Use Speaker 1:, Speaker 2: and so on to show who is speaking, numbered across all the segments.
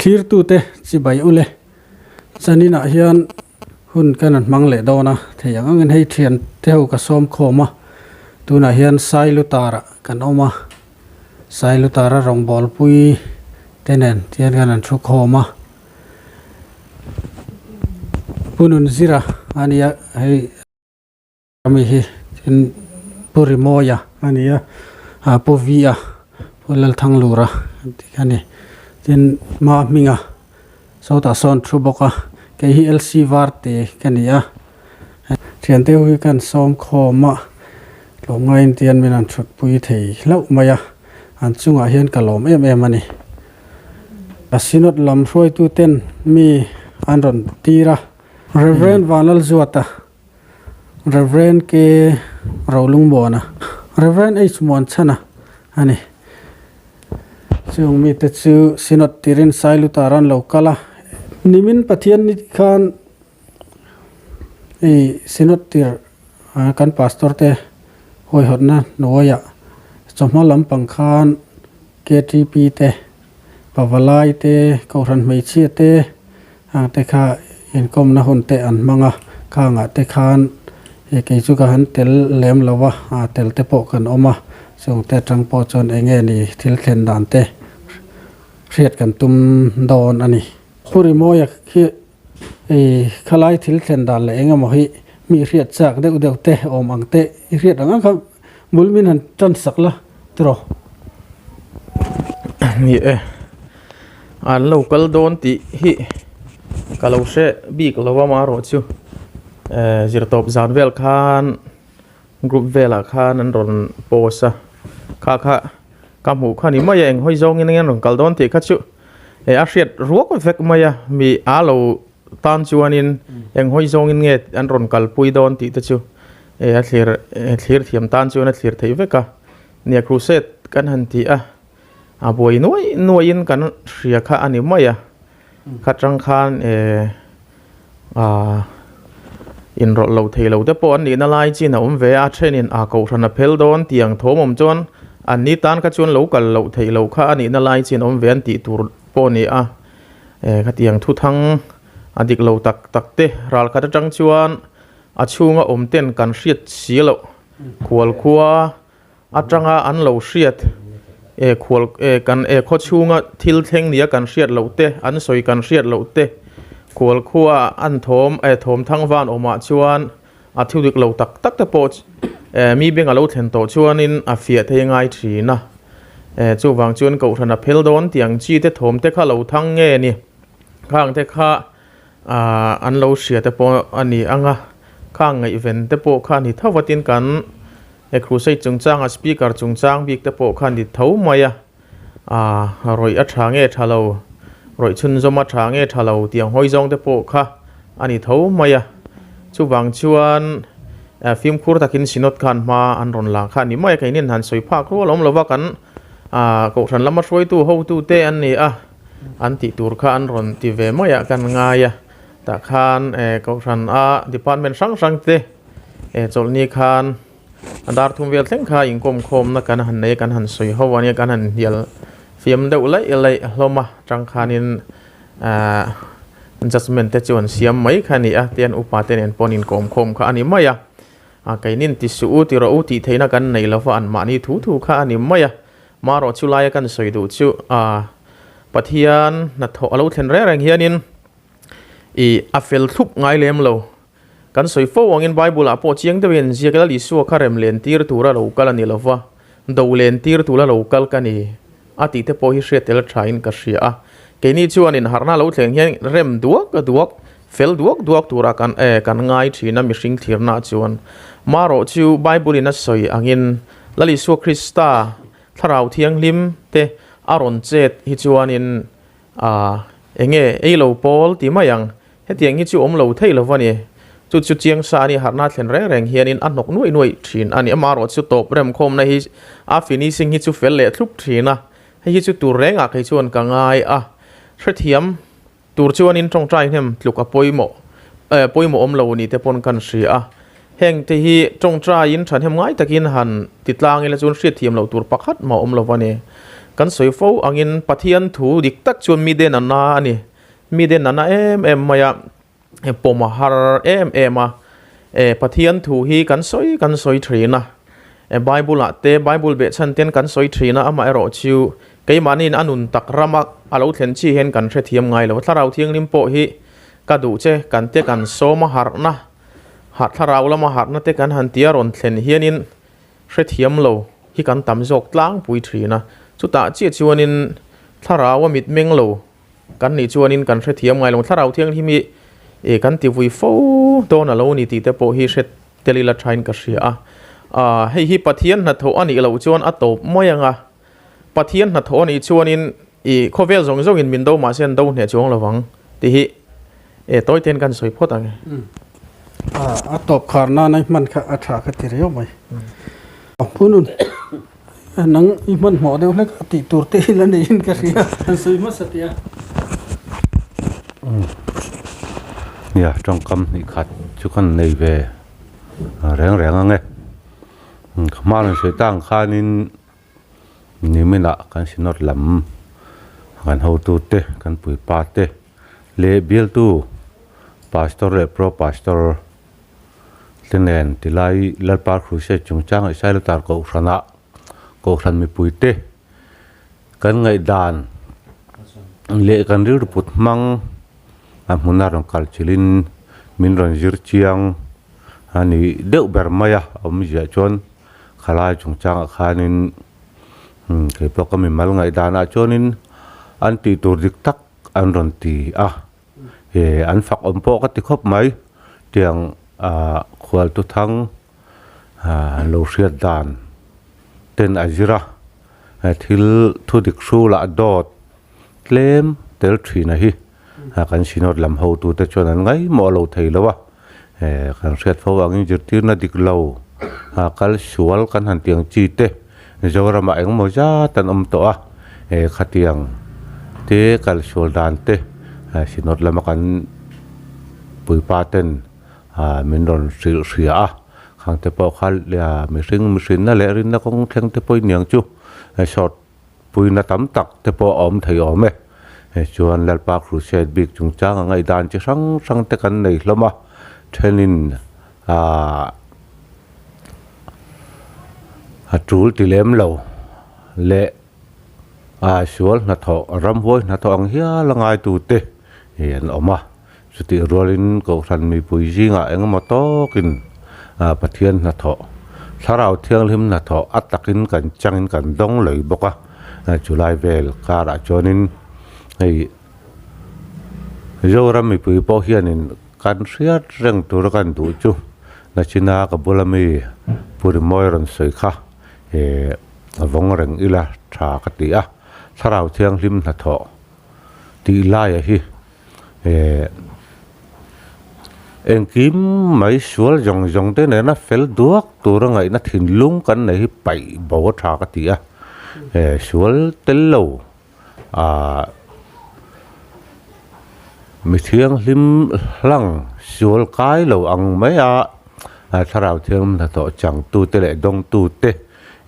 Speaker 1: Thlirtute chibai ule chaninah hian hun kan han hmang leh dawn a, thei ang angin hei thian te ho ka sawm khawm a, tunah hian Sailutarah kan awm a, Sailutara rawngbawlpui te nen tihian kan han thu khawm a, Pu Nunzira a nia hei. Ami hi tin Pu Rimawia a ni a, ah Pu V-a, Pu Lalthanglura an tih kha a ni. Tin Hma hminga sawtah sawn thu bawk a, kei hi LC Varte ka ni a. Thiante ho hi ka han sawm khawm a, tlawmngaiin tian min han thutpui thei hlauh mai a, an chungah hian ka lawm em em a ni. A Synod lam hruaituten mi an rawn tir a, Rev. Vanlalzuata Rev. K. Rolungmuana, Rev. H. Muanchhana a ni. Chung mite chu Synod tirin Sailutar an lo kal a. Nimin Pathian ni khan hei Synod tir kan Pastor te huaihawtna hnuaiah chawhma lampang khan KTP te, Pavalai te, Kohhran hmeichhia te te kha inkawmna hun te an hmang a, khangah te khan he kei chu ka han tel lem lo va, a tel te pawh kan awm a, chung te atang pawh chuan eng nge ni thil thlen dan te hriat kan tum dawn a ni. Pu Rimawia khi hei khalai thil thlen dan leh eng emaw hi mi hriat chak deuh deuh te awm ang te i hriat ang ang kha bul min han tan sak la tiraw.
Speaker 2: Ni e, an lo kal dawn tih hi ka lo hre bik lo a amaherawhchu zirtawp zan vel khan group velah khan an rawn post a kha kha ka hmuh kha ni mai a eng hawi zawngin an rawn kal dawn tih kha chu eh a hriat ruak vek mai a mi a lo tan chuanin eng hawi zawngin nge an rawn kalpui dawn tih te chu eh a thlir thlir thiam tan chuan a thlir theih vek a nia crusade kan han ti a a buai nuai nuaiin kan hria kha a ni mai a kha tang khan eh ah inrawlh lo thei lo te pawh an nihna lai chin a awm ve a a thenin a kohhran a phel dawn tiang thawm awm chuan an ni tan kha chuan lo kal loh theih loh kha a nihna lai chin awm ve an tih tur pawh a ni a eh khatiang thuthang a dik lo tak tak te ral khat atang chuan a chhunga awm ten kan hriat si loh khual khua atanga an lo hriat eh khual eh kan eh khaw chhunga thil thleng nia kan hriat loh te an sawi kan hriat loh te khual khua an thawm eh thawm thang van awmah chuan a thu dik lo tak tak te pawh eh mi beng a lo thlen tawh chuanin a fiah thei ngai thin a eh chuvang chuan kohhran a phel dawn tiang chi te thawm te kha lo thang nge ni khang te kha ah an lo hria te pawh a ni ang a khang ngaihven te pawh kha a ni tho a tin kan He crusade chungchanga speaker chungchang bik te pawh khan ni tho mai a, aah rawih a tha nge tha lo, rawih chhunzawm a tha nge tha lo tih ang hawi zawng te pawh kha a ni tho mai a. Chuvang chuan fimkhur takin Synod khan hma an rawn la kha a ni mai a, keinin han sawi phak rual awm lova kan aah kohhran lama hruaitu hotu te an ni a, an tih tur kha an rawn ti ve mai ah kan ngai a, tah khan kohhran a department hrang hrang te, He chawlhni khan a dar thum vel thleng kha inkawm khawmna kan han nei a, kan han sawi ho a nia, kan han hnial fiam deuh laih laih hlawm a, atang khanin ahh judgement te chu an siam mai kha a ni a, tian upa te nen pawh an inkawm khawm kha a ni mai a, a keinin ti suh u ti rawh u tih theihna kan nei lo va, an mahni thu thu kha a ni mai a, marawh chu laia kan sawi duh chu ahh Pathian hnathawh a lo thlen reng reng hianin ih a fel thlup ngai lem lo. Kan sawi fo angin Bible-ah pawh chiang deuhin ziak Lal Isua kha rem len tir tura lo kal a ni lo va, do len tir tura lo kal ka ni a tih te pawh hi hriat tel thain ka hria a. Keini chuan inharhna lo thleng hian rem duak duak, fel duak duak tura kan eh kan ngai thin a mihring thlirna chuan. Marawh chu Bible-in a sawi angin Lal Isua Krista Thlarau Thianghlim te a rawn chet hi chuanin Ah, enge ei lo pawl ti mai ang. Hetiang hi chu awm lo thei lo va ni. Chu chu chiang sa a ni, harhna thlen reng reng hianin a hnawk nuaih nuaih thin a ni. Amaherawh chu tawp remkhawmna hi a finishing hi chu fel leh thlup thin a. Hei hi chu tur rengah kei chuan ka ngai a. Hrethiam tur chuanin tawngtai hnem tluk a pawimawh eh pawimawh awm lo ni te pawn kan hria a. Heng te hi tawngtaiin thahnem ngai takin han ti tlang ila chuan hriatthiam loh tur pakhat mah awm lo va ni. Kan sawi fo angin Pathian thu dik tak chuan mi den a na a ni. Mi den a na em em mai a, pawm a har em em a. Pathian thu hi kan sawi kan sawi thin a, Bible ah te Bible behchhan ten kan sawi thin a, amaherawh chu keimahniin a nun tak rama a lo thlen chi hian kan hrethiam ngai lo. Thlarau Thianghlim pawh hi ka duh che kan te kan sawm a harhna, harh thlarau lama harhna te kan han tia rawn thlen hianin Hrethiam lo hi kan tam zawk tlangpui thin a, chutah chiah chuanin thlarau a mitmeng lo kan nih chuanin kan hrethiam ngai lo. Thlarau thianghlim hi eh kan ti vui fo dawn a lo ni tih te pawh hi hre tel ila thain ka hria a. Ah hei hi Pathian hnathawh a nih loh chuan a tawp mai ang a, Pathian hnathawh a nih chuanin ih khawvel zawng zawngin min do mahse an do hneh chuang lovang tih hi eh tawi ten kan sawi phawt ang e.
Speaker 1: A tawp khar nana i hman kha a tha ka ti riau mai. Punun nang i hmanhmawh deuh hlek a tih tur te hi la neiin ka hria an sawi hmasa tih a.
Speaker 3: Nia tawngkam hnih khat chu kan nei ve reng reng ang e. Ka hma rawn sawi tang khanin Niminah kan Synod lam kan hotute, kan puipate leh bialtu Pastor leh Pro Pastor te nen tilai Lalpa Crusade chungchang Isailatar Kohhranah Kohhran mipuite kan ngaihdan leh kan rilru put hmang a hmuna rawn kal chilhin min rawn zir chiang a ni deuh ber mai a, awmziah chuan Khalai chungchangah khanin kei pawh ka mimal ngaihdanah chuanin an tih tur dik tak an rawn ti a, eh an fak awm pawh ka ti khawp mai tiang ah khualtu thang ah lo hriat dan ten a zir a, thil thu dik hrulah dawt tlem tel thin a hi kan synod lam hotute chuan an ngaihmawh lo thei lo a, kan hriat fo angin zirtirna dik lo kal sual kan han tiang chi te Mizoramah engemaw zat an awm tawh a, khatiang te kal sual dan te synod lama kan puipa ten min rawn hrilh hria a, khang te pawh kha mihring mihrinna leh rinna kawng thleng te pawhin niang chu short Puina tam tak te pawh a awm thei awm e. Chuan Lalpa Crusade bik chungchang a ngaihdan chi hrang hrang te kan nei hlawm a, thenin aah a tul ti lem lo leh aah sual hnathawh ramhuai hnathawh ang hial a ngaitu te hi an awm a. Chutih rualin Kohhran mipui zingah engemaw tawkin Pathian hnathawh, Thlarau Thianghlim hnathawh a takin kan changin kan dawng lei bawk a. Chulai vel karah chuanin hei Zoram mipui pawh hianin kan hriat reng tura kan duh chu Nachina ka bula mi Pu Rimawi rawn sawi kha vawng reng ila tha ka ti a. Thlarau Thianghlim hnathawh tih laia hi Eh engkim mai sual zawng zawng te nena fel duak tura ngaihna thinlung kan nei hi paih bo a tha ka ti a, eh sual tel lo ah mi thianghlim hlang sual kai lo ang mai a thlarau thianghlim hnathawh changtu te leh dawngtu te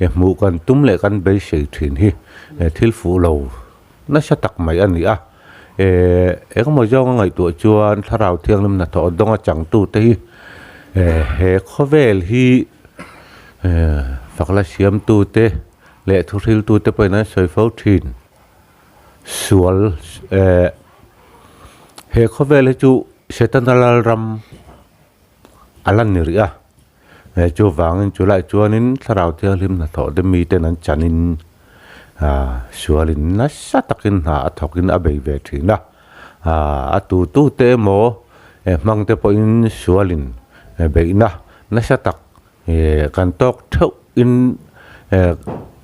Speaker 3: hmuh kan tum leh kan beisei thin hi thil fuh lo. Nasa tak mai a ni a, eh engemaw zawnga ngaihtuah chuan Thlarau Thianghlim hnathawh dawnga changtute hi eh he khawvel hi eh fakla siamtute leh thuhriltute pawhin an sawi fo thin. Sual eh he khawvel hi chu Setana lalram a la ni rih a, eh chuvangin chulaiah chuanin Thlarau Thianghlim hnathawh te miten an chanin Aaa sualin nasa takin hna a thawkin a bei ve thin a, aaa a tutu te emaw eh hmang te pawhin sualin beihna nasa tak eh kan tawk theuh in eh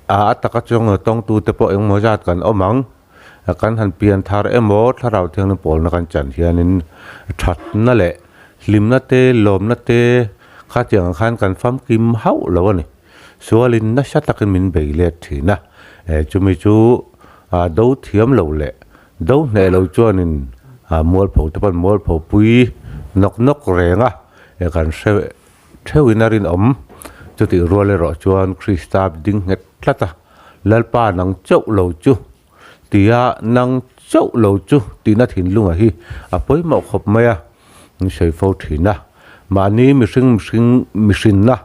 Speaker 3: a taka chuang tawngtu te pawh engemaw zat kan awm ang, kan han pian thar emaw thlarau thianghlim pawlna kan chan hianin thatna leh hlimna te lawmna te khatiang ang khan kan famkim hauh lo a ni. Sualin nasa takin min bei let thin a, chumi chu do thiam lo leh do hneh lo chuanin mualpho te pawn mualpho pui nawk nawk reng a, kan hre theuhin a rinawm. Chutih rual erawh chuan Krista ding nghet tlat a, Lalpa nang chauh lo chu tia nang chauh lo chu tihna thinlunga hi a pawimawh khawp mai a, min sawi fo thin a. Mahni mihring mihring mihrinna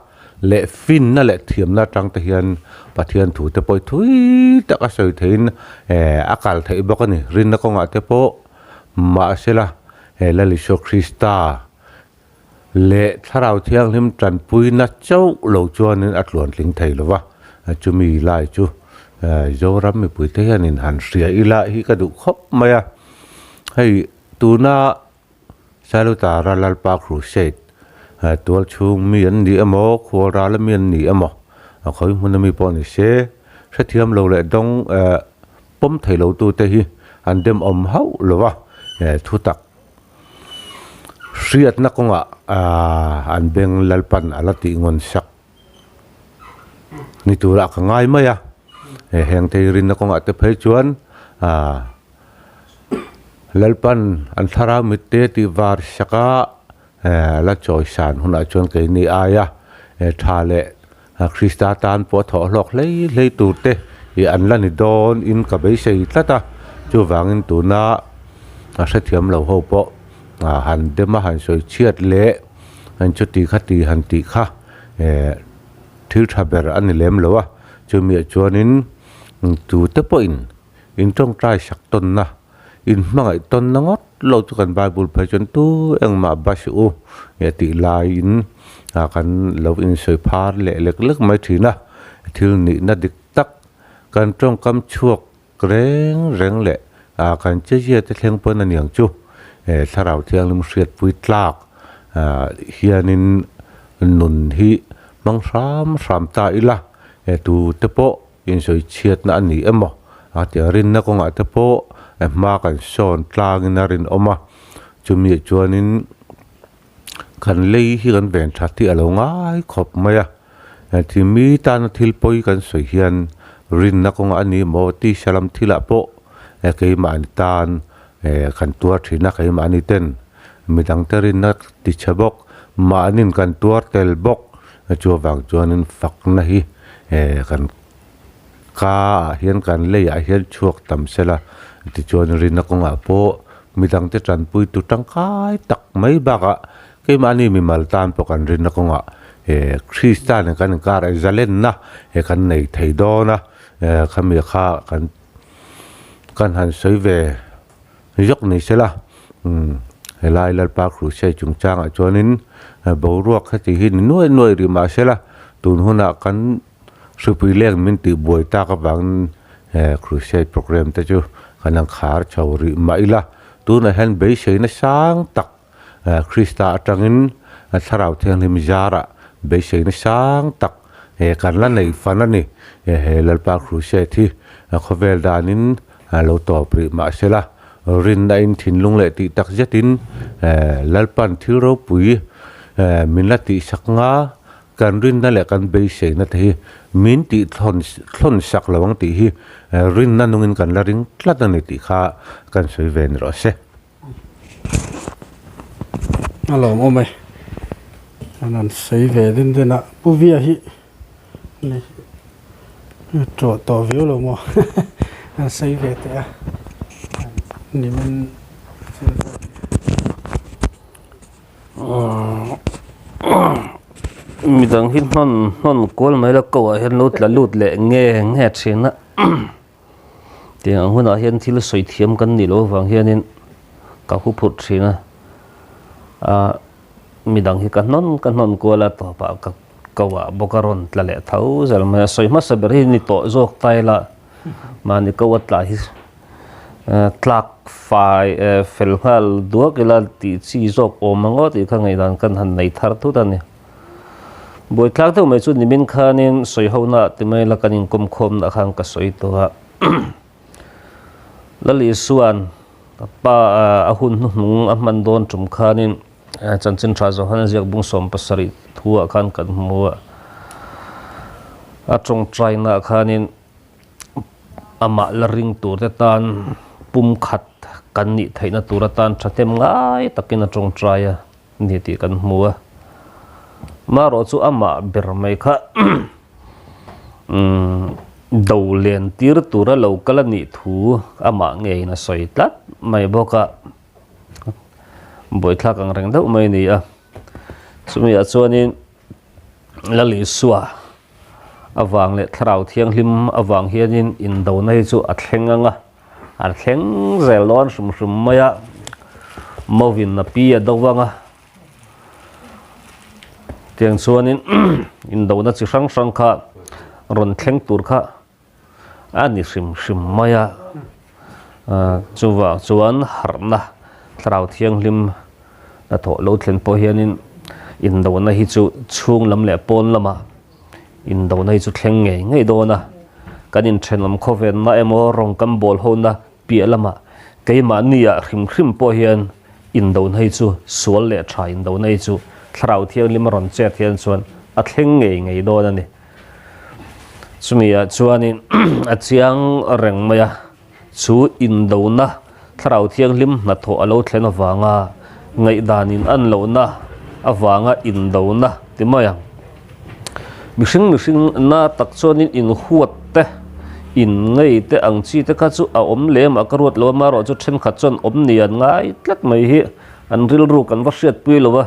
Speaker 3: leh finna leh thiamna atang te hian Pathian thu te pawh thui tak a sawi theihin a kal theih bawk a ni. Rinna kawngah te pawh mahsela he Lal Isua Krista leh Thlarau Thianghlim tanpuina chauh lo chuanin a tluantling thei lo va, chumi lai chu Zoram mipuite hianin han hria ila hi ka duh khawp mai a. Hei tuna Sailutara Lalpa Crusade tual chhung mi an ni emaw, khual rala mi an ni emaw, a khawi hmuna mi pawh ni se, hrethiam lo leh dawng pawm thei lo tute hi an demawm hauh lo va, thutak Hriatna kawngah an beng Lalpan a la tih ngawn sak ni turah ka ngai mai a, heng thei rinna kawngah te phei chuan Lalpan an thlarau mitte tih var sak a, la chawi san hunah chuan keini aia tha leh Krista tan pawh a thawh hlawk hlei hlei tur te ih an la ni dawn in ka beisei tlat a, chuvangin tuna a hrethiam lo ho pawh han dem a han sawi chhiat leh an chuti kha ti han tih kha eh thil tha ber a ni lem lo a, chumiah chuanin tute pawhin in tawngtai sak tawnna in hmangaih tawnna ngawt lo chu kan Bible phei chuan tu engmah ba si u nge tih laiin ah kan lo insawi phar leh lek lek mai thin a, thil nihna dik tak kan tawngkam chhuak reng reng leh ah kan chezia te thleng pawn a niang chu eh thlarau thianghlim hriatpui tlak ah hianin nun hi hmang hram hram ta ila eh tute pawh Insawi chhiatna a ni emaw a ti a, rinna kawngah te pawh hma kan sawn tlangin a rinawm a, chumiah chuanin kan lei hi kan ven that hi a lo ngai khawp mai a, thi mi tana thil pawi kan sawi hian rinna kawngah a ni emaw tisa lam thilah pawh keimahni tan kan tuar thin a, keimahni ten midangte rinna tichhe bawk mahnin kan tuar tel bawk. Chuvang chuanin fakna hi kan ka ah hian kan leiah hian chhuak tam sela tichuan rinna kawngah pawh midangte tanpui tu tangkai tak mai bakah keimahni mimal tan pawh kan rinna kawngah Krista nen kan inkar zalenna kan nei thei dawn a khami kha kan kan han sawi ve Zawk ni sela, helai Lalpa Crusade chungchangah chuanin boruak heti hi ni nuai nuai rih mah sela, tun hunah kan hripui leng min tih buai tak avangin he Crusade programme te chu kan han khar chho rih mah ila, tunah hian beiseina sang tak Krista atangin Thlarau Thianghlim zarah beiseina sang tak kan la nei fan a ni. He Lalpa Crusade hi khawvel danin lo tawp rih mahsela rinna in thinlung leh tih tak zetin Lalpan thil ropui min la tihsak nga kan rinna leh kan beiseina te hi min tih thlawn thlawn sak lo ang tih hi rinna nungin kan la ring tlat a ni tih kha kan sawi ve ni rawh se.
Speaker 1: A lawmawm e an han sawi ve den den a Pu Via hi Tawh tawh viau lo maw an sawi ve teh a nimin
Speaker 4: Midang hi hnawn hnawn kual mai la ko ah hian lo tla lut leh nge nge thin a tiang ang hunah hian thil sawi thiam kan nih loh avang hianin ka hu phurh thin a ah midang hi ka hnawn ka hnawn kual a tawpah ka Ko ah bawk a rawn tla leh tho zel mai a, sawi hmasa ber hi ni tawh zawk ta ila mahni ko a tla hi tlak fai fel nghal duak ila tih chi zawk awm ang aw tih kha ngaihdan kan han nei thar thut a ni. Buaithlak deuh mai chu nimin khanin sawi ho na ti mai ila kan inkawm khawmna khan ka sawi tawh a, Lal Isua'n pa a hun hnuhnung a hman dawn tum khanin Chanchin tha Johan ziak bung 70 thuah khan kan hmu a, a tawngtainaah khanin amah la ring turte tan pum khat kan nih theihna tur atan thahnem ngai takin a tawngtai a ni tih kan hmu a. Marawh chu amah ber mai kha umm. Do len tir tura lo kal a nih thu amah ngeiin a sawi tlat mai bawk a, buaithlak ang reng deuh mai a ni a. Chumi ah chuanin Lalisua avang leh Thlarau Thianghlim avang hianin indona hi chu a thleng ang a, a thleng zel dawn hrim hrim mai a, Mawin a pi a do vang a, tiang chuanin indona chi hrang hrang kha rawn thleng tur kha a ni hrim hrim mai a, chuvang chuan harhna Thlarau Thianghlim hnathawh lo thlen pawh hianin indona hi chu chhung lam leh pawn lamah indona hi chu thleng ngei ngei dawn a, kan inthenawm khawvenna emaw rawng kan bawl hona piah lamah keimahni ah hrim hrim pawh hian indona hi chu sual leh tha indona hi chu Thlarau Thianghlim a rawn chet hian chuan a thleng ngei ngei dawn a ni. Chumi ah chuanin a chiang reng mai a, chu indona Thlarau Thianghlim hnathawh a lo thlen avanga ngaihdan in an lohna avanga indona ti mai ang. Mihring mihring na tak chuanin inhuat te, inngei te ang chi te kha chu a awm lem a ka ruat lo a, amaherawh chu thenkhat chuan awm ni an ngai tlat mai hi an rilru kan va hriatpui lo a.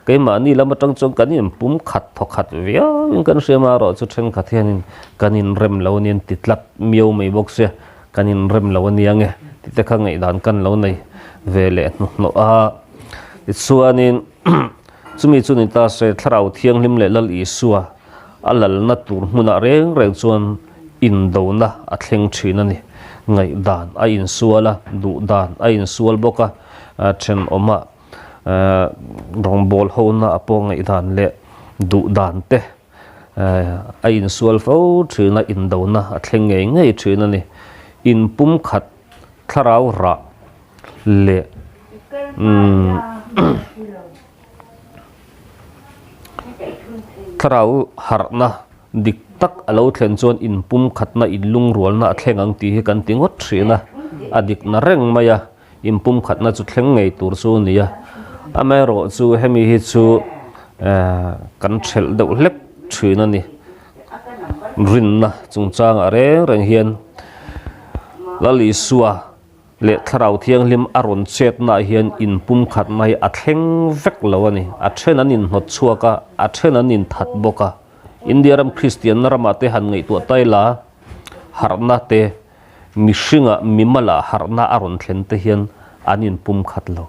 Speaker 4: Keimahni lam atang chuan kan inpum khat thaw khat viauin kan hria amaherawh chu thenkhat hianin kan inrem lo anian ti tlat miau mai bawk sia, kan inrem lo ania nge tih te kha ngaihdan kan lo nei ve leh hnuhnawh a. Tichuanin chumi chu ni ta se Thlarau Thianghlim leh Lal Isua a lalna tur hmunah reng reng chuan indona a thleng thin a ni. Ngaihdan a insual a, duhdan a insual bawk a, thenawmah Rawngbawl hona a pawh ngaihdan leh duh dan te a insual fo thin a, indona a thleng ngei ngei thin a ni. Inpumkhat thlarau rah leh thlarau harhna dik tak a lo thlen chuan inpumkhatna inlungrualna a thleng ang tih hi kan ti ngawt thin a, a dikna reng mai a. Inpumkhatna chu thleng ngei tur chu a ni a, amaherawh chu hemi hi chu kan thelh deuh hlek thin a ni. Rinna chungchangah reng reng hian Lal Isua leh Thlarau Thianghlim a rawn chetnaah hian inpumkhatna hi a thleng vek lo a ni. A then an inhnawt chhuak a, a then an inthat bawk a. India ram Kristianna ramah te han ngaihtuah ta ila harhna te, Mihringah mimalah harhna a rawn thlen te hian an inpum khat lo.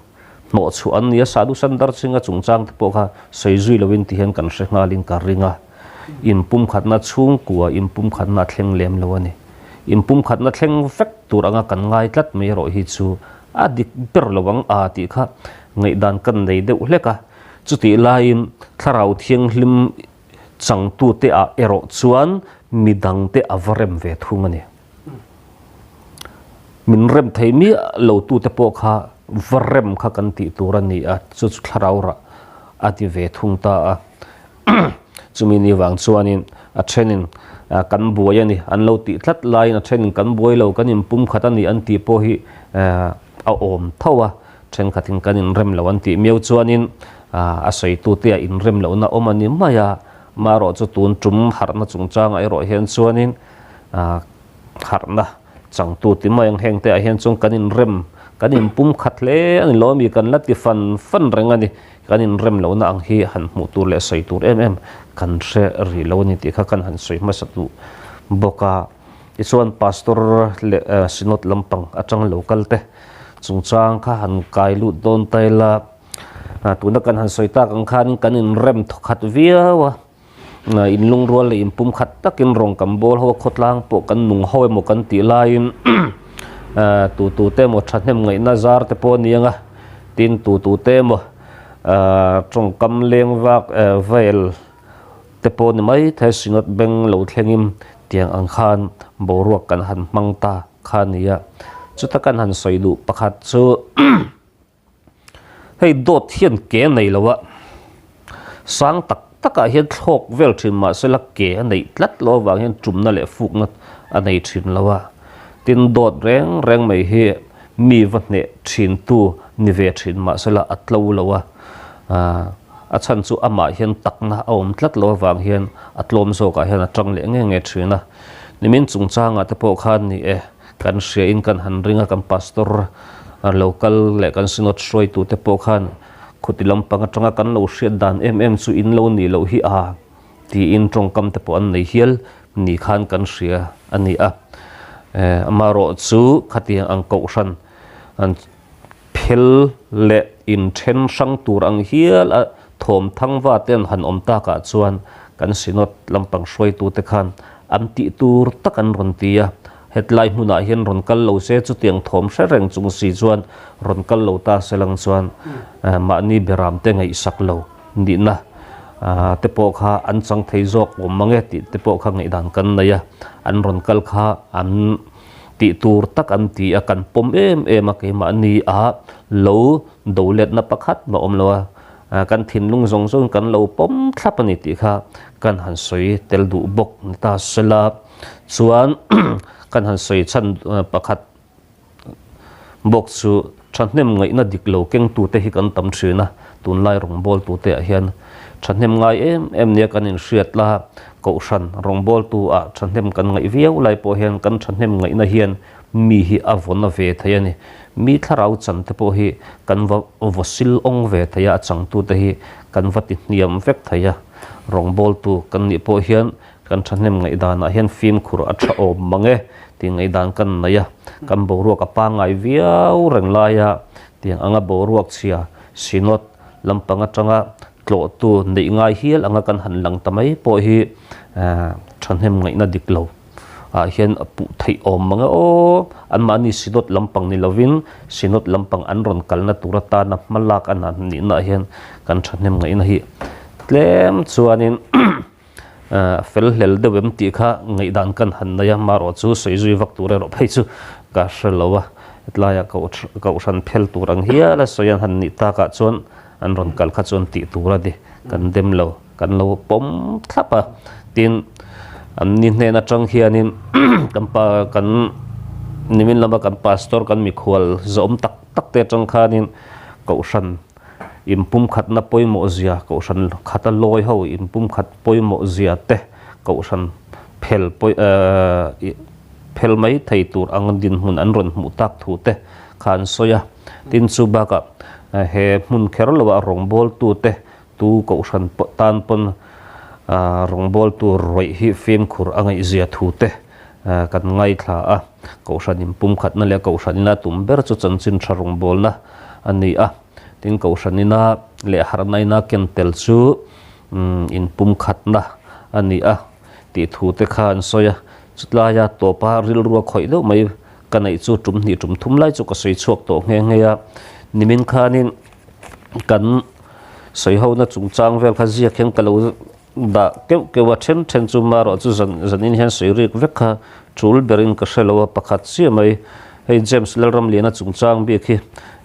Speaker 4: Hnawhchhuah an ni a, Sadhu Sundar Singh-a chungchang te pawh kha sawi zui loin ti hian kan hre nghalin ka ring a. Inpumkhatna chhungkua inpumkhatna a thleng lem lo a ni. Inpumkhatna thleng vek tur anga kan ngai tlat mai erawh hi chu a dik ber lo ang a tih kha ngaihdan kan nei deuh hlek a. Chutih laiin Thlarau Thianghlim changtute ah erawh chuan midangte a va rem ve thung a ni. Min rem thei miah lo tute pawh kha va rem kha kan tih tur a ni a, chu chu thlarau rah a ti ve thung ta a. Chumi ni vang chuanin a thenin kan buai a ni an lo tih tlat laiin a thenin kan buai lo kan inpum khat a ni an tih pawh hi a awm tho a, thenkhatin kan inrem lo an tih miau chuanin a sawitute ah inrem lohna awm a ni mai a, marawh chu tun tum harhna chungchangah erawh hian chuanin harhna changtu ti mai ang heng te ah hian chuan kan inrem kan inpum khat hle a ni lo ami kan la ti fan fan reng a ni, kan inrem lohna ang hi han hmuh tur leh sawi tur em em kan hre rih lo a ni tih kha kan han sawi hmasa duh bawk a. Tichuan Pastor leh Synod lampang atang lo kal te chungchang kha han kai lut dawn ta ila, tuna kan han sawi tak ang khanin kan inrem thawkhat viau a, inlungrual leh inpumkhat takin rawng kan bawl ho a, khawtlang pawh kan nung ho emaw kan tih laiin tu tu te emaw thahnem ngaihna zar te pawh a ni ang a, tin tu tu te emaw tawngkam leng vak vel te pawh ni mai thei Synod beng lo thlengin tiang ang khan boruak kan han hmang ta kha a ni a. Chuta kan han sawi duh pakhat chu hei dawt hian ke a nei lo a, sang tak takah hian thlawk vel thin mahsela ke a neih tlat loh avang hian tumna leh fukna a nei thin lo a. Tin dawt reng reng mai hi mi va hneh thintu ni ve thin mahsela a tlo lo a. A chhan chu amah hian takna a awm tlat lo avang hian a tlawm zawkah hian a tang leh nge nge thin a. Nimin chungchangah te pawh khan ni e, kan hria in kan han ring a, kan pastor lo kal leh kan synod hruaitu te pawh khan khuti lampang atanga kan lo hriat dan em em chu in lo nih loh hi a tiin tawngkam te pawh an nei hial ni khan kan hria a ni a. Amaherawh chu khatiang ang kohhran an phel leh inthen hrang tur ang hial a thawm thang va te an han awm takah chuan kan Synod lampang hruaitute khan an tih tur tak an rawn ti a, hetlai hmunah hian rawn kal lo se chutiang thawm hre reng chung si chuan rawn kal lo ta se lang chuan mahni beram te ngaihsak lo nihna te pawh kha an chang thei zawk awm mang e tih te pawh kha ngaihdan kan nei a, an rawn kal kha an Tih tur tak an ti a, kan pawm em em a, keimahni a lo do letna pakhat mah awm lo a, kan thinlung zawng zawngin kan lo pawm thlap a ni tih kha kan han sawi tel duh bawk ni ta sela chuan kan han sawi chhan pakhat bawk chu thahnem ngaihna dik lo kengtute hi kan tam thin a, tunlai rawngbawltute ah hian thahnem ngai em em nia kan inhriat la. Kohhran rawngbawltu ah thahnem kan ngaih viau lai pawh hian kan thahnem ngaihna hian mi hi a vawn a ve thei a ni. Mi thlarau chan te pawh hi kan va vaw sil awng ve thei a, a changtu te hi kan va ti hniam vek thei a. Rawngbawltu kan nih pawh hian kan thahnem ngaih danah hian fimkhur a tha awm mang e tih ngaihdan kan nei a. Kan boruak a pangngai viau reng laia tiang anga boruak chhia Synod lampang atanga Tlawhtu neih ngai hial anga kan han lang ta mai pawh hi thahnem ngaihna dik lo ah hian a puh theih awm mang e aw. Anmahni Synod lampang ni lovin Synod lampang an rawn kalna tur atana hma lak a nihna ah hian kan thahnem ngaihna hi tlem chuanin fel hlel deuh em tih kha ngaihdan kan han nei a, marawh chu sawi zui vak tur erawh phei chu ka hre lo a. Hetlaiah kohhran phel tur ang hial a sawi an han nih takah chuan An rawn kal kha chuan tih tur a ni, kan dem lo, kan lo pawm thlap a. Tin, an ni hnen atang hianin kan pa kan nimin lama kan pastor kan mikhual zawm tak tak te atang khanin kohhran inpumkhatna pawimawh zia, kohhran khata lawi ho inpumkhat pawimawh zia te, kohhran phel pawi ehh phel mai thei tur ang dinhmun an rawn hmuh tak thu te kha an sawi a. Tin chu bakah he hmun kher loah rawngbawltute tu kohhran tan pawn rawngbawltu rawih hi fimkhur a ngaihzia thute kan ngaithla a. Kohhran inpumkhatna leh kohhran ina tum ber chu chanchin tha rawngbawlna a ni a. Tin kohhran ina leh harhna ina ken tel chu inpumkhatna a ni a tih thute kha an sawi a. Chutlaia tawpa rilrua khawih deuh mai Ka neih chu tum hnih tum thum lai chu ka sawi chhuak tawh nghe nghe a, nimin khanin kan sawi hona chungchang vel kha ziak hian ka lo dah keuh keuh a, then then chu marawh chu zan zanin hian sawi rik vek kha tul berin ka hre lo a, pakhat chiah mai hei James Lalramliana chungchang bik hi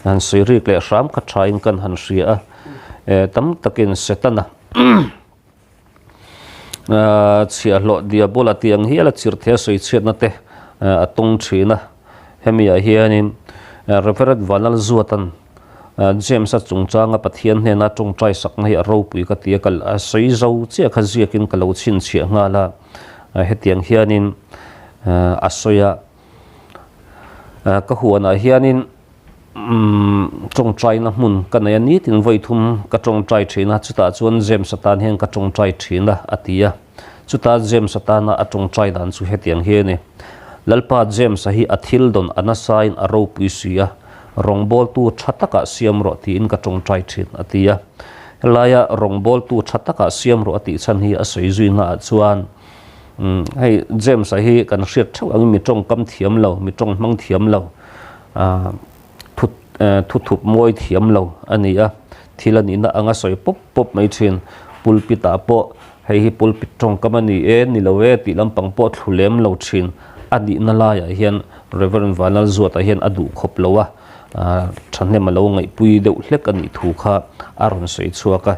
Speaker 4: han sawi rik leh hram kha thain kan han hria a, eh tam takin Setana. Chhiahhlawh Diabola tih ang hial a chirhthei a sawi chhiatna te a tawng thin a. Hemi ah hianin Reverend Vanlalzuatan James-a chungchanga Pathian hnena tawngtai sakna hi a ropui ka ti a, ka sawi zo chiah kha ziakin ka lo chhinchhiah nghal a. Hetiang hianin a sawi a, ka huanah hianin Tawngtaina hmun ka nei a, nitin vawi thum ka tawngtai thin a, chutah chuan James atan hian ka tawngtai thin a, a ti a. Chuta James atana a tawngtai dan chu hetiang hi a ni, Lalpa James-a hi a thil dawn a nasain a ropui si a, rawngbawltu tha takah siam rawh tiin ka tawngtai thin, a ti a. Helaia rawngbawltu tha takah siam rawh a tih chhan hi a sawi zuinaah chuan, hei James-a hi kan hriat theuh angin mi tawngkam thiam lo, mi tawng hmang thiam lo, Thut thu thup mawi thiam lo a ni a, thil a nihna anga sawi pawp pawp mai thin. Pulpit ah pawh hei hi pulpit tawngkam a ni e, ni lo e tih lampang pawh thlu lem lo thin a nihna laiah hian Reverend Vanlalzuata hian a duh khawp lo a, thahnem a lo ngaihpui deuh hlek a nih thu kha a rawn sawi chhuak a.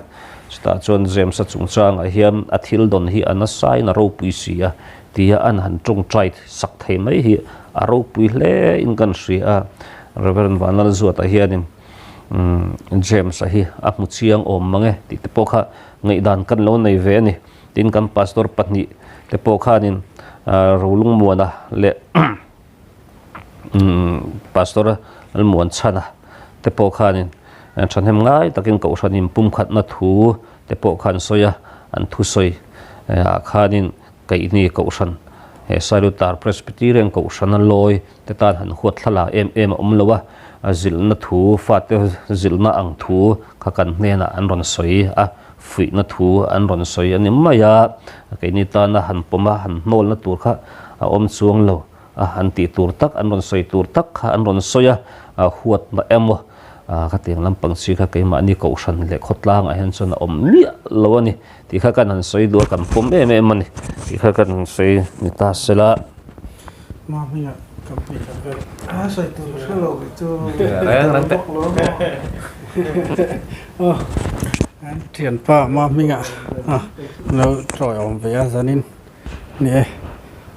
Speaker 4: Chutah chuan James-a chungchangah hian a thil dawn hi a nasain a ropui si a, Tia an han tawngtai sak thei mai hi a ropui hle in kan hria a, Rev. Vanlalzuata hianin James-a hi a hmu chiang awm mang e tih te pawh kha ngaihdan kan lo nei ve a ni. Tin, kan pastor pahnih te pawh khanin Rolungmuana leh Pastor Lalmuanchhana te pawh khanin thahnem ngai takin kohhran inpumkhatna thu te pawh kha an sawi a, an thusawi ah khanin Keihni kohhran he Sailutar Presbyterian kohhrana lawi te tan han huat thlalak em em a awm lo a, zilhna thu fate zilhna ang thu kha kan hnenah an rawn sawi a, fuihna thu an rawn sawi a ni mai a, keini tana han pawm a han hnawlna tur kha a awm chuang lo a, an tih tur tak an rawn sawi tur tak kha an rawn sawi a, huatna emaw khatiang lampang chi kha keimahni kohhran leh khawtlangah hian chuan a awm miah lo a ni. Tih kha kan han sawi duh a, kan pawm em em a ni. Tih kha kan han sawi ni ta se la.
Speaker 1: Hma hmingah company khat vel a sawi tur ka hre lo kei chu.
Speaker 2: Reng reng teh.
Speaker 1: Aw an thianpa hma hmingah lo tawi awm ve a zanin ni e.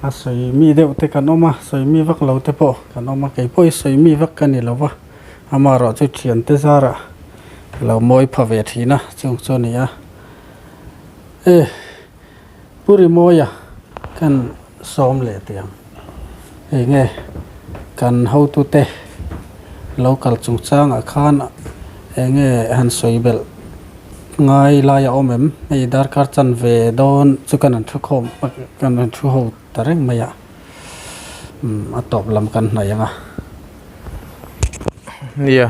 Speaker 1: A sawi mi deuh te kan awm a, sawi mi vak lo te pawh kan awm a, kei pawh hi sawi mi vak ka ni lo va, amaherawh chu thiante zarah ka lo mawi pha ve thin a, chung chu a ni a. E, Pu Rimawia kan sawm leh teh ang. Hei nge kan hotute lo kal chungchangah khan eng nge han sawi belh ngai lai a awm em? Hei darkar chan ve dawn chu kan han thu khawm kan han thu ho ta reng mai a, a tawp lam kan hnaih ang a.
Speaker 2: Nia.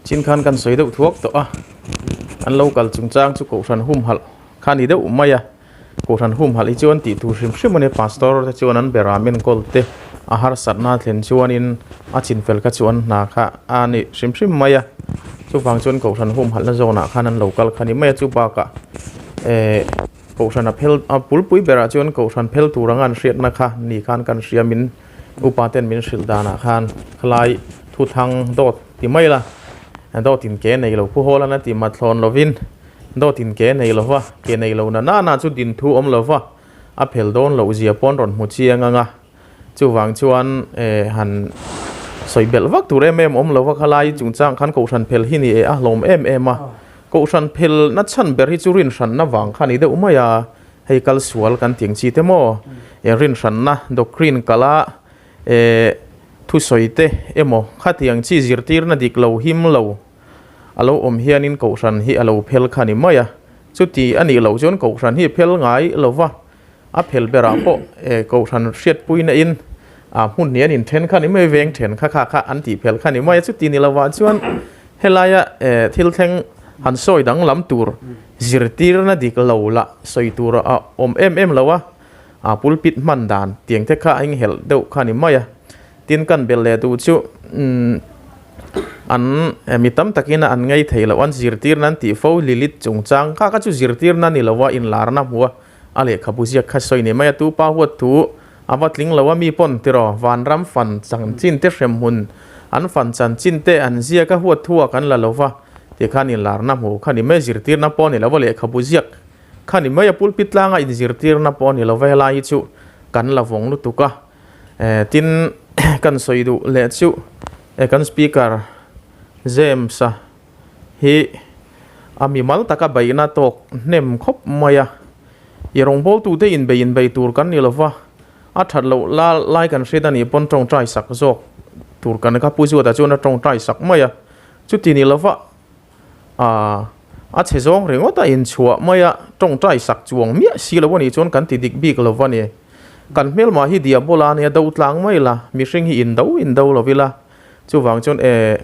Speaker 2: Chin khan kan sawi deuh thuak tawh a, an lo kal chungchang chu Kohhran humhalh kha a ni deuh mai a, Kohhran humhalh hi chuan tih tur hrim hrim a ni, Pastor te chuan an beram enkawl te a harsatna thlen chuanin a chinfel kha chu an hna kha a ni hrim hrim mai a, chuvang chuan Kohhran humhalhna zawnah khan an lo kal kha a ni mai a, chu bakah eh Kohhran a phel a pulpui berah chuan Kohhran phel tur anga an hriatna kha ni khan kan hriamin Upa ten min hrilh danah khan khalai thuthang dawt ti mai la, dawt in ke nei lo pu hawl an a ti mathlawn lovin dawt in ke nei lova, ke nei lo na nana chu din thu awm lova a phel dawn loh zia pawn rawn hmu chiang ang a, chuvang chuan eh han sawi belh vak tur em em awm lova khalai chungchang khan kohhran phel hi ni e a hlawm em em a, kohhran phel na chhan ber hi chu rinhranna vang kha ni deuh mai a. Hei kal sual kan tih ang chi te maw? E rinhranna doctrine kala e thusawi te emaw khatiang chi zirtirna dik lo him lo a lo awm hianin kohhran hi a lo phel kha ni mai a. Chuti a nih loh chuan kohhran hi phel ngai lo va, a phel berah pawh e kohhran hriatpuina in a hmun hnih an inthen kha ni mai, veng then kha kha kha an tih phel kha ni mai a. Chuti ni lovah chuan Helaia thil thleng han sawi danglam tur zirtirna dik lo lah sawi tur a awm em em lo a, a pulpit hman dan tiang te kha a inghelh deuh kha a ni mai a. Tin kan belh leh duh chu an mi tam takin an ngei thei loh an zirtirna an tih fo Lilith chungchang kha kha chu zirtirna a ni lo a, inlarna hmu a, a lehkhabu ziak kha sawi ni mai a, tu pa huat thu A va tling lo a mi pawn tiraw vanram fan chanchin te hremhmun an fan chanchin te an ziak a huat thu ah kan la lo va ti khan inlarna hmu kha ni mai zirtirna pawh a ni lo va lehkhabu ziak kha ni mai a pulpit tlanga inzirtirna pawh a ni lo va helai hi chu kan la vawng lutuk a tin kan sawi duh leh chu kan speaker James a hi a mimal taka beihna tawk hnem khawp mai a, i rawngbawltute inbei inbei tur kan ni lova, a that loh la lai kan hriat a nih pawn tawngtai sak zawk tur kan kha Pu Zuata chuan a tawngtai sak mai a, chuti ni lova aaa a chhe zawng ringawt a inchhuah mai a, tawngtai sak chuang miah si lo a nih chuan kan ti dik bik lo va ni. Kan hmelmah hi diabola a nia do tlang mai la, mihring hi indo indo lo ila. Chuvang chuan e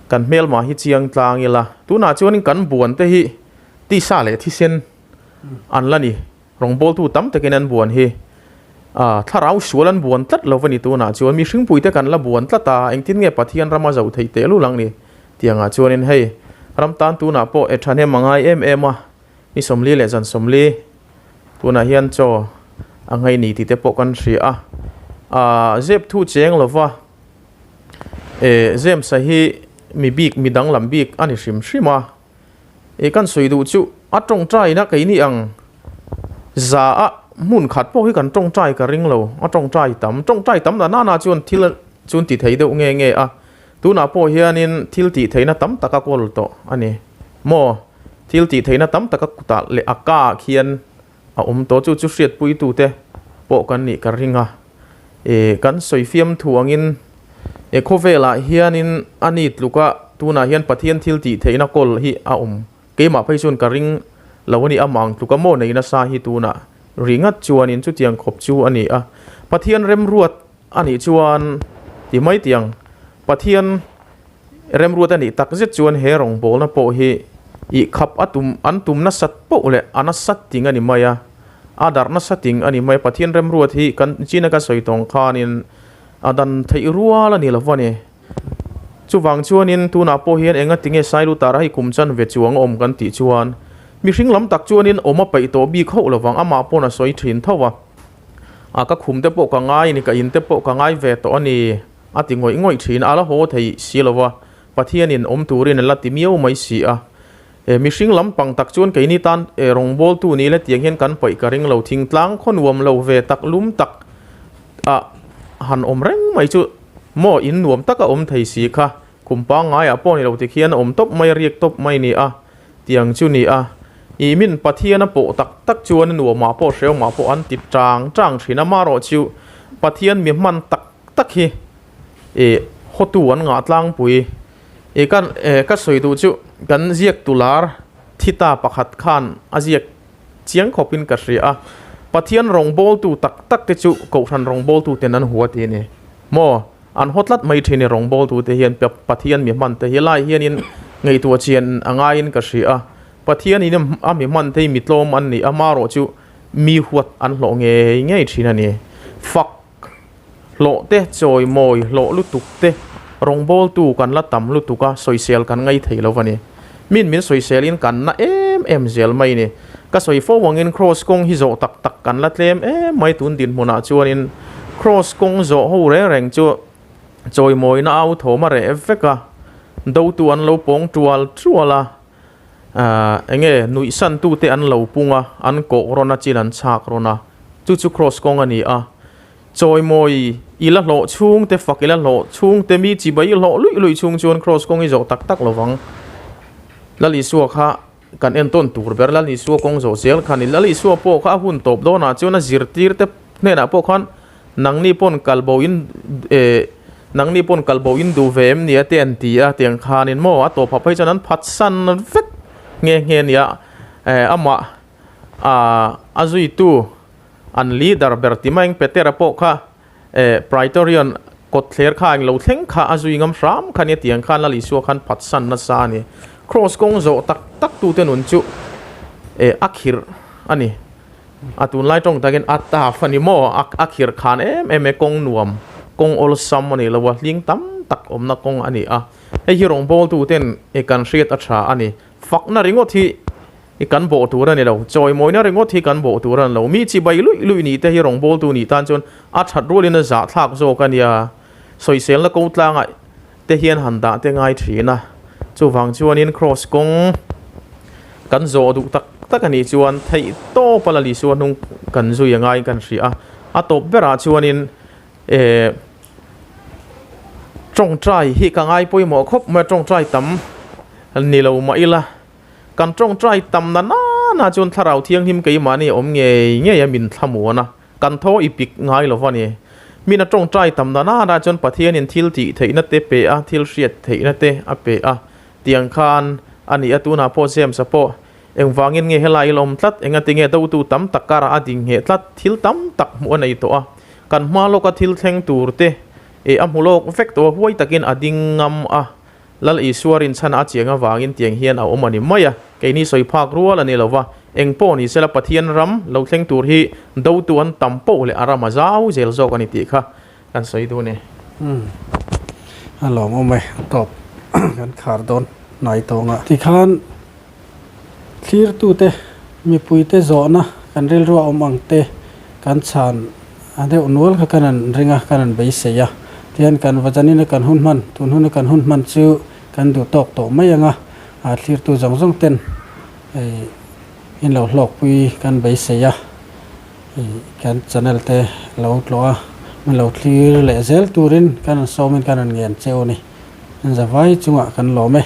Speaker 2: kan hmelma hi chiang tlang ila, tunah chuanin kan buan te hi tisa leh thisen an la ni. Rawngbawltu tam takin an buan hi a thlarau sual an buan tlat lo va ni tunah chuan mihringpui te kan la buan tlat a, engtin nge Pathian rama zoh theih tehlul ang ni tiangah chuanin hei ram tan tunah pawh e thahnem a ngai em em a, ni 40 leh zan 40 tunah hian chaw a nghei ni tih te pawh kan hria a, a zep thu cheng lova. Eh James-a hi mi bik mi danglam bik a ni hrim hrim a, eh kan sawi duh chu a tawngtaina keini ang za a hmun khat pawh hi kan tawngtai ka ring lo, a tawngtai tam, tawngtai tam na nana chuan thil chu ti thei deuh nge nge a, tunah pawh hianin thil tih theihna tam tak a kawl tawh a ni maw, thil tih theihna tam tak a kutah leh a ka ah khian. a awm tawh. Chu chu hriatpuitute pawh kan nih ka ring a. E kan sawi fiam thu angin e khawvelah hianin a ni tluka tunah hian Pathian thil tih theihna kawl hi a awm. Keimah phei chuan ka ring lo a ni amah ang tluka maw nei nasa hi tunah ri ngat chuanin chutiang khawp chu a ni a. Pathian remruat a nih chuan ti mai tiang Pathian remruat a nih tak zet chuan he rawngbawlna pawh hi ih khap a tum an tum nasat poh leh a nasat ting a ni mai a, a darh nasa ting a ni mai a. Pathian remruat hi kan china ka sawi tawng khanin a dan theih rual a ni lo va ni. Chuvang chuanin tunah pawh hian enga tinge Sailutar a hei kum chan ve chuang awm kan tih chuan mihring lam tak chuanin awm a peih tawh bik hauh lovang amah pawn a sawi thin tho a. A ka khum te pawh ka ngai a ni, ka in te pawh ka ngai ve tawh a ni a ti ngawih ngawih thin a, a la haw thei si lo va, Pathianin awm turin a la ti miau mai si a. E mihring lampang tak chuan keini tan e rawngbawltu ni la tiang hian kan paih ka ring lo, thingtlang khaw nuam lo ve tak lum tak a han awm reng mai chu maw in nuam tak a awm thei si kha, khum pangngaiah pawh ni lo tikhian a awm tawp mai a, riak tawp mai ni a. Tiang chu ni a, i min Pathian a pawh tak tak chuan a nuamah pawh hreawmah pawh an ti tang tang thin a, marawh chu Pathian mi hman tak tak hi i hawtu an ngah tlangpui. I kan ka sawi duh chu kan ziak tular thi ta pakhat khan a ziak chiang khawpin ka hria a, Pathian rawngbawltu tak tak te chu Kohhran rawngbawltu ten an hua tih a ni maw? An haw tlat mai thin i rawngbawltute hian Pathian mi hman te hi lai hianin ngaihtuah chian a ngaiin ka hria a, Pathianin a mi hman te hi mi tlawm an ni a, marawh chu mi huat an hlawh ngei ngei thin a ni. Fak hlawh te, chawimawi hlawh lutuk te, rawngbawltu kan la tam lutuk a, sawisel kan ngai thei lo a ni. Min min sawiselin kan na em em zel mai ni. Ka sawi fo angin Kraws kawng hi zawh tak tak kan la tlem em mai tun dinhmunah chuanin Kraws kawng zawh ho reng reng chu chawimawina au thawm a reh vek a, dotu an lo pawng tual tual a, enge nuihsantute an lo pung a, an kawh rawn a, chin an chhak rawn a, chu chu Kraws kawng a ni a. Chawimawi i la hlawh chhung te, fak i la hlawh chhung te, mi chibai i hlawh luih luih chhung chuan Kraws kawng i zawh tak tak lo vang. Lal Isua kha kan entawn tur ber, Lal Isua kawng zawh zel kha a ni. Lal Isua pawh kha a hun tawp dawnah chuan a zirtir te hnenah pawh khan nangni pawn kal bo in eh nangni pawn kal bo in duh ve em ni a te an ti a, tiang khanin maw a tawp hap phei chuan an phatsan vek nghe nghe a ni a, eh amah ah a zuitu An leader ber ti mai Petera pawh kha eh Praetorian kawtthler kha englo thleng kha a zui ngam hram kha nia tiang khan Lal Isua khan phatsan nasa a ni. Cross kawng zawh tak tak tute nun chu eh a khirh a ni. A tunlai tawng takin a tough a ni maw? A khirh khan em em e kawng nuam, kawng awlsam a ni lo a, hling tam tak awmna kawng a ni a. Hei hi rawngbawltu ten eh kan hriat a tha a ni. Fakna ringawt hi i kan bawh tur a ni lo, chawimawina ringawt hi kan bawh tur a ni lo. Mi chibai luih luih nih te hi rawngbawltu nih tan chuan a that rualin a zahthlak zawk a nia. Sawiselna ko tlangah te hian han dah te ngai thin a. Chuvang chuanin Kraws kawng kan zawh duh tak tak a nih chuan theih tawp a la Isua hnung kan zui a ngaiin kan hria a. A tawp berah chuanin eh tawngtai hi ka ngai pawimawh khawp mai a, tawngtai tam ni lo mah ila. Kan tawngtai tam na nana chuan Thlarau Thianghlim keimahni a awm ngei ngei a min thlamuan a, kan thaw i pik ngai lo va ni. Min a tawngtai tam na nana chuan Pathianin thil tih theihna te pe a, thil hriat theihna te a pe a, tiang khan a ni a. Tunah pawh James-a pawh engvangin nge helai i la awm tlat, engati nge dotu tam tak karah a ding ngheh tlat, thil tam tak hmuh a nei tawh a, kan hma lawka thil thleng tur te eh a hmu lawk vek tawh a, huai takin a ding ngam a. Lal Isua rinchhan a chiang avangin tiang hian a awm a ni mai a, keini sawi phak rual a ni lo va, eng pawh ni sela Pathian ram lo thleng tur hi dotu an tam poh leh a ram a zau zel zawk a ni tih kha kan sawi duh a ni.
Speaker 1: Umm a lawm awm e, a tawp kan khar dawn hnai tawng a. Tikhan thlirtute mipuite zawhna kan rilru a awm ang te kan chhan a deuh nual kha kan han ring a, kan han beisei a. Tihian kan vajanin a kan hun hman, tun huna kan hun hman chu kan duh tawk tawh mai ang a, a thlirtu zawng zawng ten hei in lo hlawkpui kan beisei a, hei kan channel te lo tlawh a, min lo thlir leh zel turin kan han sawmin kan han ngen cheu a ni. Zavai chungah kan lawm e.